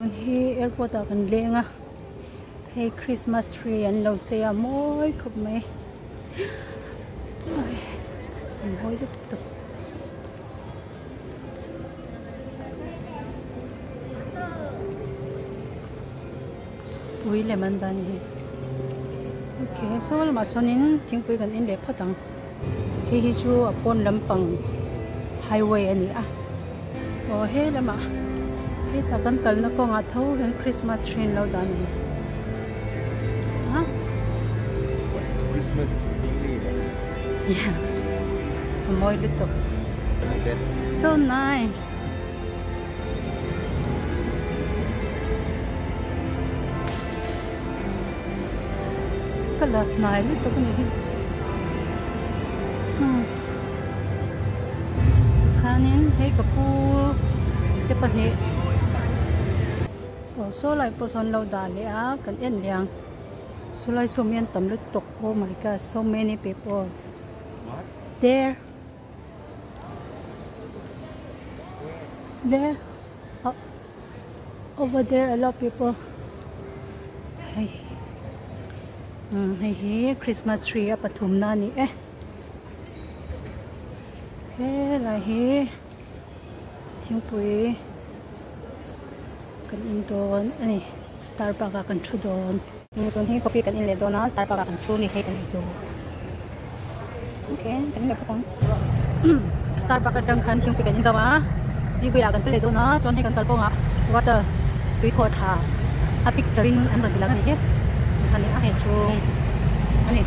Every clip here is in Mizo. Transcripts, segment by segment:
Hi airport ah kan leng a hei christmas tree an lo chei a mawi khawp mai an mawi lutuk ui lem an dah a ni okay saw lamah sawnin thingpui kan en leh phawt ang hei hi chu a pawn lampang highway a ni a aw he lamah hetah kan kalna kawngah tho hian christmas tree an lo dah a ni a a mawi lutuk so nice. Ka la hnai lutuk a ni hi tikhanin hei ka pu te pahnih aw saw lai pawh sawn lo dah leh a kan en leh ang saw lai saw mi an tam lutuk oh my god so many people there. There oh, over there a lot of people hei um hei hi Christmas tree a pathum na ani e helai hi thingpui kan in dawn ani Starbucks ah kan thu dawn tun hi coffee kan in leh dawn a Starbucks ah kan thu ni hei kan ei tur okay kan in leh phawt ang Starbucks atang khan thingpui kan in zo a tuipui ah kan kal leh dawn a chuan hei kan kal kawngah water tui khawh tha a picture in an rawn ti lang a ni hi a ni a hei chhung a ni.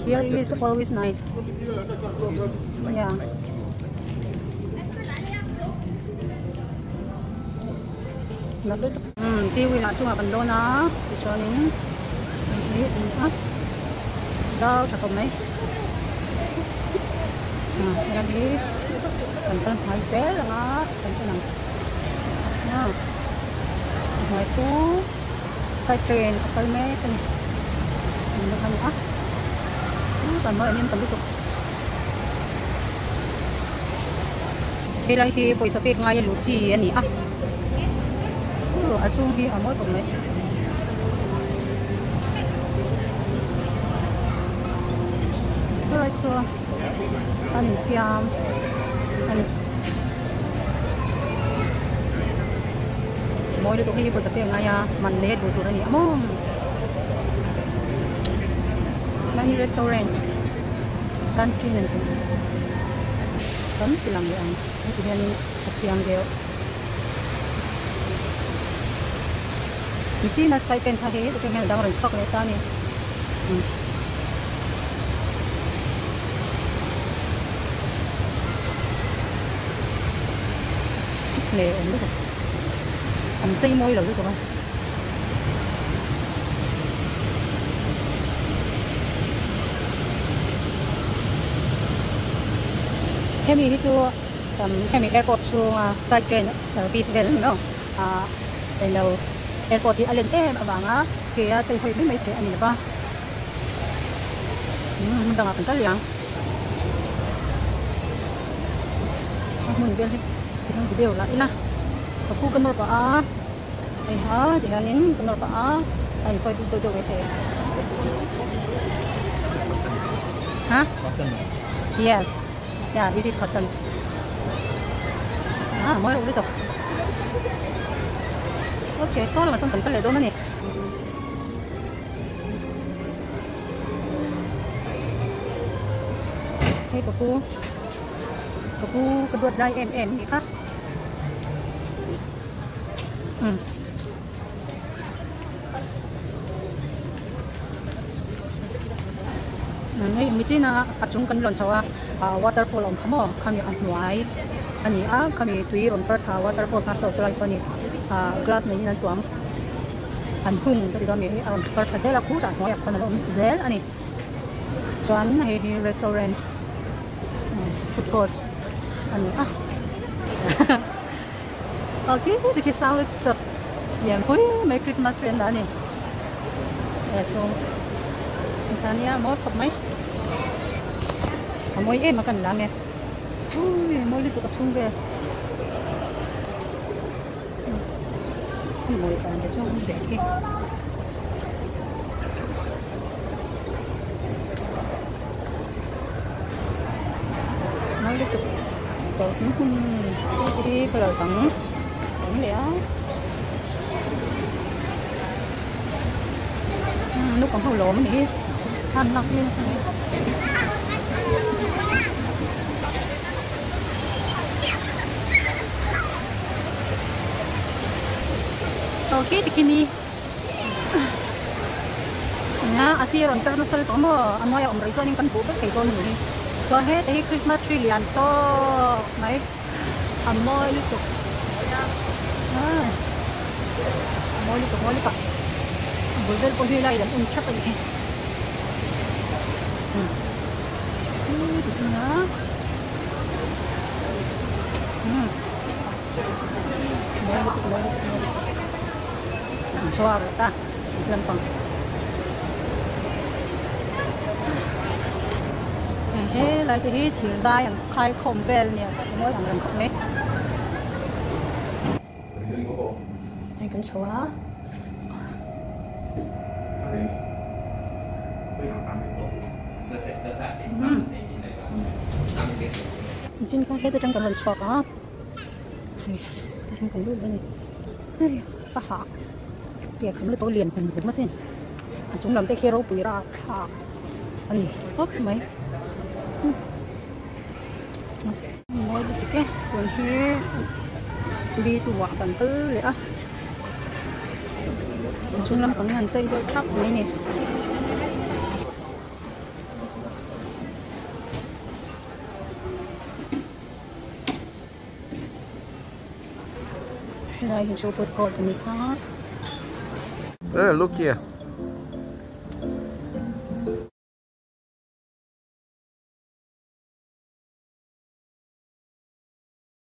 Here is always nice. Yeah. Hmm, tiwi lah chungah kan dawn a tichuanin hei hi a ni a zau tha khawp mai ah helam hi kan kal hmai zel ang a kan en ang ah hnuai chu sky train a kal mek a ni a ni a kan hmaiah hian tam lutuk. Helai hi pawisa pek ngai a luh chi a ni a a chhung hi a mawi khawp mai. Saw saw an infiam a ni mawi lutuk hei hi pawisa pek ngai a man leh duh tur a ni a maw helai hi restaurant country nen Kan ti lang leh ang heti hianin a chiang deuh. Nichina sky pen kha hei heti hian a dang rawn chhuak leh ta a ni. Leh awm lutuk an chei mawi lo lutuk a. Hemi hi chu hemi airport chhunga sky train service vel a ni maw ah eng lo airport hi a len em avanga ke a chei hawi mai mai theih a ni lova hmun dangah kan kal leh ang a hmun vel hi tihian video lah ila ka pu ka nawr pah a. Hei ha ti hianin ka nawr pah a a insawi deuh deuh deuh ve thei ha yes yeah this is cotton ah mawi reuh lutuk okay saw lamah sawn kan kal leh dawn a ni. Hei ka pu ka pu ka duat lai em em nih kha. Hei michina a chung kan rawn chho a ah waterfall a awm kha maw khami a hnuai a ni a khami tui rawn far thla waterfall kha saw chulai saw a ni ah glass neiin an tuam an hung ka ti dawn mi a rawn far thla zel a khutah hnuaiah khawn a lo awm zel a ni chuan hei hi restaurant food court a ni a. Aw khi khi khi sang lutuk lian pui mai Christmas tree an dah a ni eh chung ania mawi khawp mai a mawi em a kan la nge ui. lutuk a chhung vel mawi dan te chu an ve khi. Mawi lutuk chawlhna hmun hi colour dang a awm leh a naupang ho lawm a nih hi thlan lak vel nasa mai. Aw khi tikhin i eng a sir rawn tar nasa lutuk a maw a hnuaiah awm rei chuanin kan hmuh vek thei dawn a ni hi chuan heta hi christmas tree lian tawk mai a mawi lutuk a mawi lutuk mawi lutuk a bul vel pawh hi light an en thap a ni hi. He lai te hi thir zai ang khai khawm vel nia mawi ang reng khawp mai. Hei kan chho a. Chin kha heta tang kan rawn chhuak a hei heng kan lut a ni hei ka hah ke kham lutuk lian hum hum asin a chung lam te khi ropui rap thlak a ni tawp mai mawi lutuk e tun hi li tuah kan kal leh a inchhung lampang hi an chei deuh thap mai a ni. Helai hi chu food court a ni a. Hey, look here.